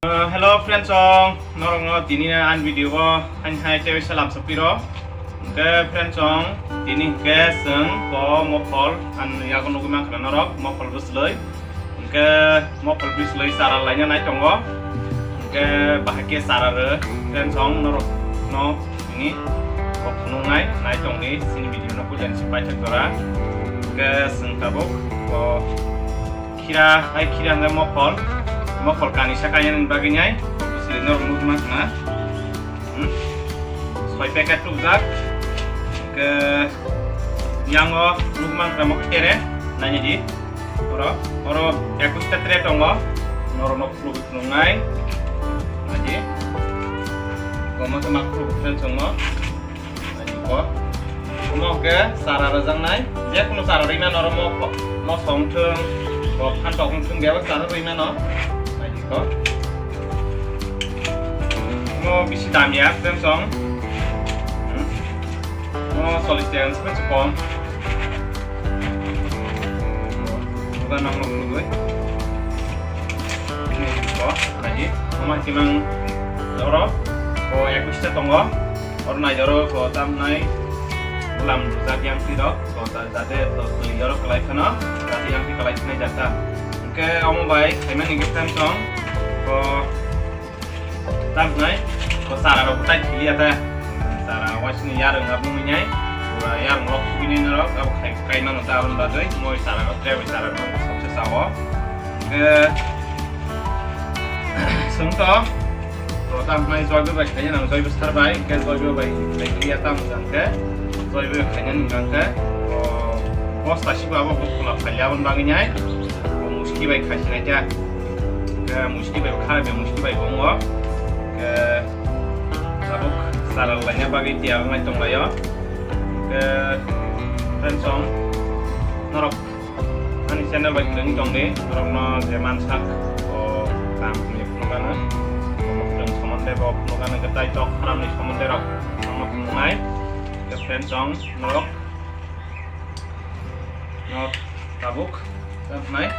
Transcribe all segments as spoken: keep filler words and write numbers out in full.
Uh, hello friends song, norokno tini ani video o ani hai tei salam sapiro. Hwnkhe friends song, tini hwnkhe chwng bo mokol ani yago nugwi mankha norok mokol bwslwi. Hwnkhe mokol bwslwi chara laina nai tongo. Hwnkhe bahai khe chara rw friends song norokno tini bo phunuknai nai tongdi chini video no puila si paithak jora. Hwnkhe chwng tabuk bo Khira, hai khira hwnjak mokol. Mokol kanisa kainani bagwi nai. Bwswlwi norok nugwi mankha na. Hmm? Soi packet tubjak. Hwnkhe yango nugwi mankha mokol tere. Naini di. Oro, oro ekush ta tere tongo. Norok nok nugwi nungnai. Naidi. Komo khe mak nugwi tongo. Naidi ko. Omo hwnkhe chara rwjaknai. Je kunu chara rwi mano oro mo, mo song thung, bo phantok wng thung, bebak chara rwi mano. Naidi ko. Omo bisi dam ya, friends song. Hmm. Omo chollish taka wngse kom. Bukan nang nang nugui. Ini ko, naidi. Omo simang oro ko ekush ta tongo. Oro naidoro ko tamnai bulam rwjak yang twi rok, ko ta-, jate to twi oro kwlai phano, jate yang twi kwlai phinai jata. Hwnkhe omo bai khaimani hwnkhe friends song, ko tamnai, ko chara rok tai thili ata. Chara waisini yarwng abo mwnai, pura yarwng rok subini norok, abo khai, khai mano ta aboni bagwi, moi chara rok, tre bai chara rok, sabse sao. Hwnkhe, Sung to, to tam hnai Joybo bai khaina nang, Joybo sar bai, hwnkhe Joybo bai, bai kiriya tam hwnkhe, Joybo bai khaina nang hwnkhe, o, bosta sibo abo bukula phalia aboni bagwi nai, o, muski bai khaisi nai kha, hwnkhe muski bai kha, be muski bai bo wngo, hwnkhe tabuk chara laina bagwi tiyar wngnai tong laio, hwnkhe friends song, norok Ani channel bai kwrwngwi tongdi, norokno je mansak, o, kaham hwnwi phunukgano, o, mwkhwtwng somonde bo phunukgano, hwnkhe tai tok khramni somonde rok norokno phunuknai. Hwnkhe friends song norok no tabuk tamo hwnai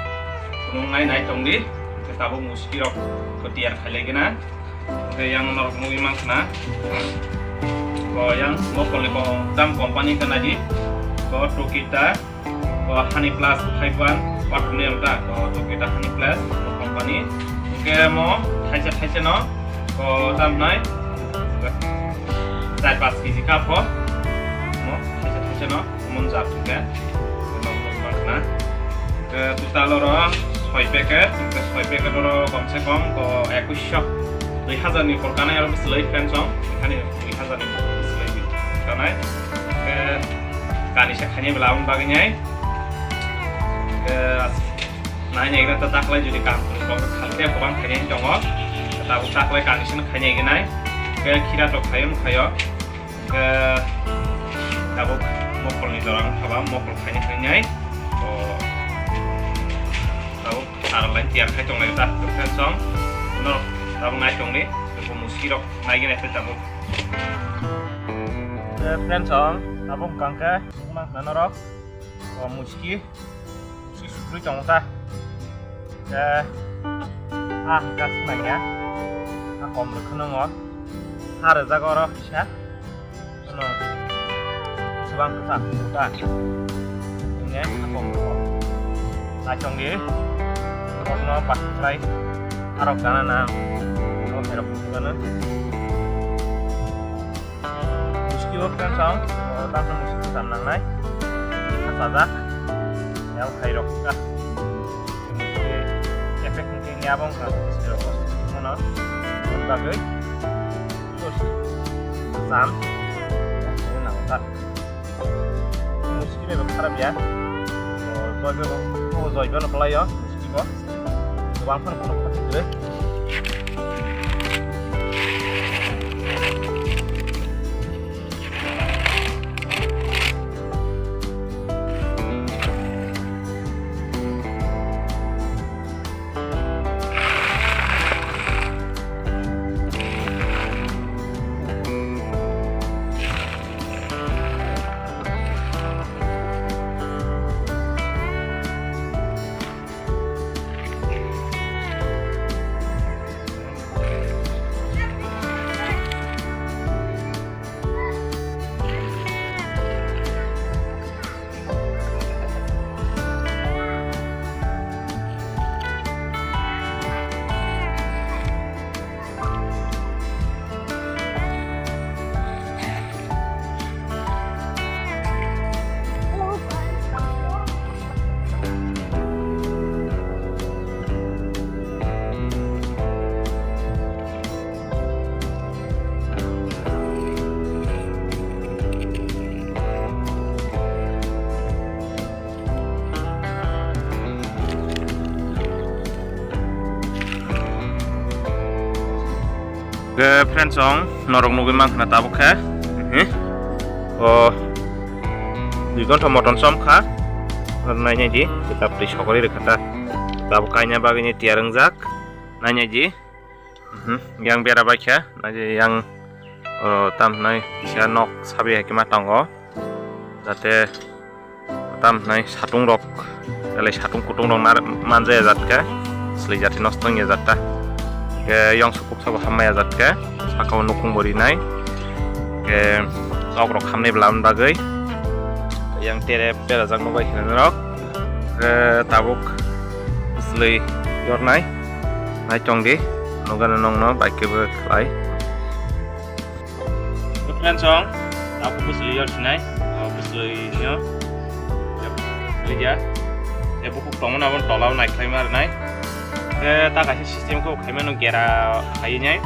phunuknai nai tongdi, hwnkhe tabuk muski rok ko tiyar khailai gana, hwnkhe yang norok nugwi mankha na, o, yang mokolni bo tam company khe naidi, o, Tokita. O Honey Plus five one, water ni ang ta, o Tokita Honey Plus, o company. Hwnkhe mo thaisa thaisa no, o tam nai, char pas kg cup o, mo thaisa thaisa no, mon jat hwnkhe, no, no, no, na. Hwnkhe total oro soi packet, hwnkhe soi packet oro kom se kom, o ekush sho, dui hazar ni upor kanai oro bwswlwi friends song, ekhani dui hazar ni bwswlwi kanai. Hwnkhe, Kanisa khainai bwla aboni bagwi nai. Hwnkhe nai nai ta taklai jodi kaham kwrwng kok khalkhe kwbang khainai tongo. Tabuk taklai kanisa no khainai gwnai. Hwnkhe khira tok khaio no khaio. Hwnkhe tabuk mokolni jora wngkha ba mokol khainai khainai. O tabuk chara line tiyar khai tonglai ta. Hwnkhe song norok tabuk nai tongdi. Bo muski rok nai gwnai khe tabuk. Eh, friends song tabuk hwnkha khe. Nukma khna norok, o muski, muski sukrwi tongo ta. Khe, a hwnkha swmaiya, a kom rwkhe nwngo, ha rwjak oro kisa, ano, swbang kwchak ta, hwnwi a kom rwkho. Naitongdi, borokno pathai khlai, arok gana nang, abo khairok gana. Muski bo friends ang, o, tamno muski sam nangnai. Hachajak. Yang khairok ka. Effect hwnkhe nya bo wngkha, muski rok mono. Aboni bagwi. Sam. Nang ta. Muski bai bo kharap ya. O, joibo, o, joibo no khlai o, muski bo. Kwbang phano phano kwrwi. Ke friends, ong norok nugwi mankha na tabuk khe. Mhm. O dui gonta moton chom kha. Nai nai di, kitab twi sokori rwkha ta. Tabuk kaina bagwi ni tiyar wngjak. Nai nai di. Mhm. Yang bera bai kha, nai di yang, o, tam nai kisa nok sabi hai khe ma tongo. Jate tam hwnai satung rok, belai satung kutung rok nar-, manja ya jat khe, swlai jati nosto wng ya jat ta. Khe yong sukuk sabo hamma ya jat khe, saka o nukung bo rinai. Khe nok rok hamnai bwlam bagwi yang tere berajak nukbai khe norok. Khe tabuk swlai yornai, nai tong di, nugano nongno bai khe bo khlai. Friends, ong tabuk bwswlwi yor sinai, o bwswlwi no liya. E bukhuk tongmani abo tola o nai khlaima rwnai. Khe ta kaisa system khe khaimano gera khai nai.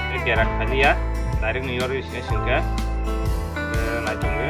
Khe gera khaliya, direct ni yor sinai singkhe. Khe nai tongwi.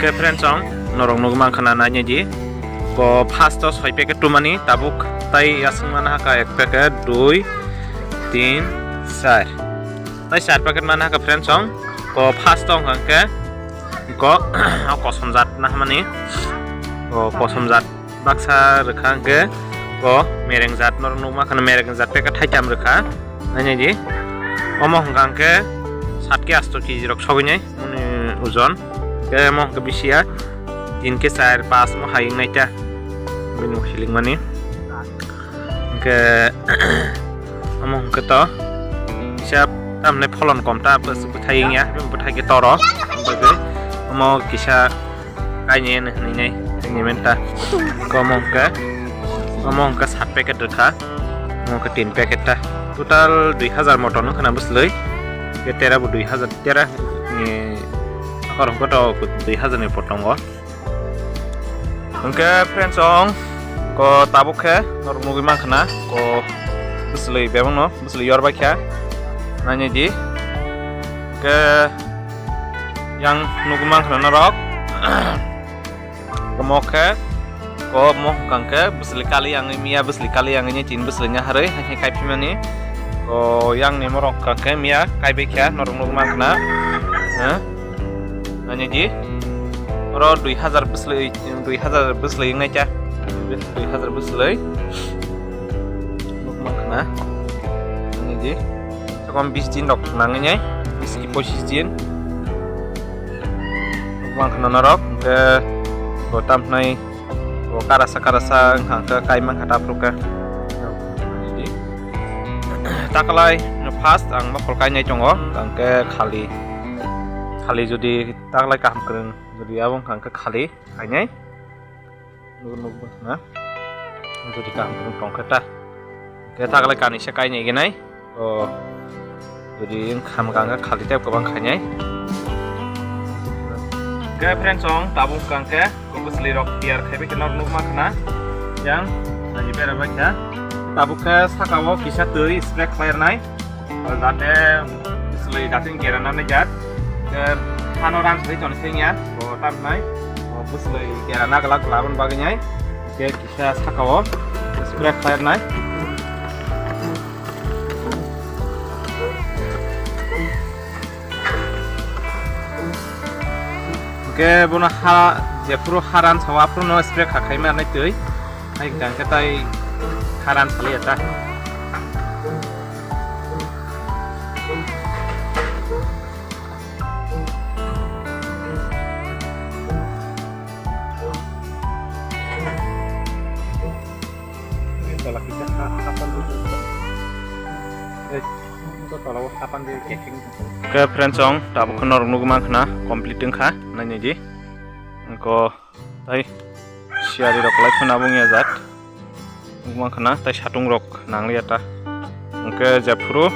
Hwnkhe friends, ong norok nugwi mankha na, nainai di. Ko first o soi packet tumani, tabuk tai aswk mana hakha ek packet, dui, tin, char. Tai char packet mana hakha friends, ong ko first o hwnkha khe ko o kosom jat na hamani, o kosom jat baksa rwkha hwnkhe ko mereng jat norok nukma khana, mereng jat packet thaitham rwkha. Nainai di, omo hwnkha hwnkhe sat ke asto kg rok sogwi nai moni ojon. Khe omo hwnkhe bisi ya, tin ke char pas mo hai wng nai ta bini hiling mani. Hwnkhe omo hwnkhe to kisa tamni pholon kom ta bwthai wng ya, bwthai khe toro. Omo kisa kainwi hwnwi nai, kainwi menta. Omo hwnkhe, omo hwnkhe sat packet rwkha, omo hwnkhe tin packet ta. Total dui hazar moton wngkha na bwswlwi. Khe tera bo dui hazar, tera ni akor hwnkhe to dui hazar ni por tongo. Hwnkhe friends, ong ko tabuk khe norok nugwi mankha na ko bwswlwi bebakno bwswlwi yor bai kha, nainai di. Hwnkhe yang nugwi mankha na norok. Omo khe ko mo hwnkha khe bwswlwi kali yang miya, bwswlwi kali yang ni tin bwswlwi nya harwi hai hai kai phimani. O yang ni morok hwnkha khe miya kai bai kha norok nugwi mankha na. Nainai di. Oro dui hazar bwswlwi, dui hazar bwswlwi wngnai ta. Dui hazar bwswlwi. Nukma khna. Nainai di. Tokon bis din rok nangwi nai. Bis ki pochis din. Nukma khna norok. Hwnkhe bo tam hnai. Bo karasa karasa wngkha hwnkhe kaimang kha ta phuru khe. Taklai first ang mokol kainai tongo, hwnkhe khali, khali jodi taklai kaham kwrwng jodi abo wngkha hwnkhe khali kainai. Nugo nukgo na. Jodi kaham kwrwng tongkhe ta. Hwnkhe taklai kanisa kainai gwnai. O, jodi wngkha hwnkhe khali tei kwbang khainai. Hwnkhe friends, chwng tabuk hwnkha khe bwswlwi rok tiyar khaibai khe norok nukma khna. Yang ani bera bai kha. Tabuk khe saka o kisa twi spray khlai rwnai. Jate bwswlwi dating gera nanai jat. Khe hano ran sari toni thengya. O tam nai. O bwswlwi gera na glak labani bagwi nai. Khe kisa saka o spray khlai rwnai. Hwnkhe bono ha, jephuru ha ran sao, aphuru no spray kha khaima nai twi. Hai hwnkha hwnkhe tai ha ran saliya ta. Tola kisa ha, ha, ha, ha. Eh. Ke friends, ong tabuk khe norok nugwi mankha na complete wngkha, nainai di. Ko tai siyari rok lai phano abung ya jat. Wngkha na tai satung rok nangliya ta. Hwnkhe jephuru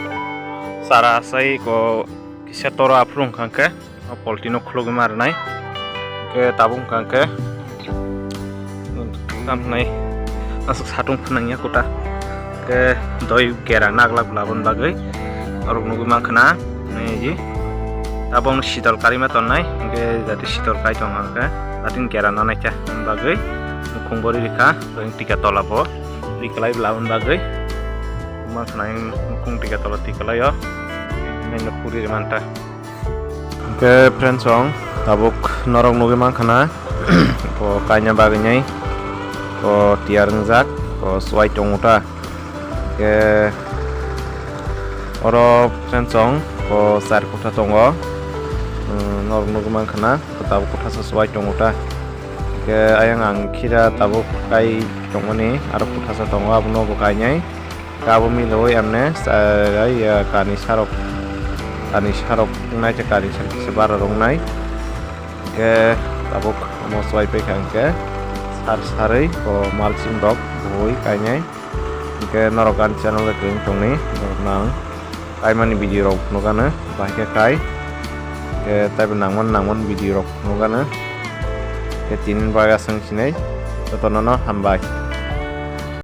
chara asai ko kisa toro aphuru wngkha hwnkhe o polti no khulugwi ma rwnai. Hwnkhe tabuk wngkha hwnkhe tam hwnai aswk satung phwnangya kwta. Hwnkhe doi gera naglak laboni bagwi norok nugwi mankha na. Nai di. Tabuk no sidol karima tonnai, hwnkhe jati sidol kai tong hwnkhe, jati gera nanai khe bagwi mukhung bori rikha, ring tika tola bo riklai bla wng bagwi. Ma khnai mukhung tika tola tiklai o, nai no puri manta. Hwnkhe friends, ong tabuk norok nugwi mankha na, bo kaina bagwi nai, bo tiyar wngjak, bo swai tongo ta. Hwnkhe oro friends, ong bo char kotha tongo. Umm, norok nugwi mankha na, tabuk kothasa swai tongo ta. Hwnkhe ayang ang khira tabuk kai tongmani, aro kothasa tongo, abono bo kainai. Kabo miloi amne, sa-, ya kani sarok, kani sarok wngnai, kani sarok kisa bara rok wngnai. Hwnkhe tabuk omo swai paikha hwnkhe sar sarwi bo malsing rok bui kainai. Hwnkhe norok ani channel o kwrwng tongni norok nang kaimani video rok phunukgano bahai khe kai. Hwnkhe taibo nangmani nangmani video rok phunukgano. Hwnkhe tini bagwi aswk sinai jotono no hambai.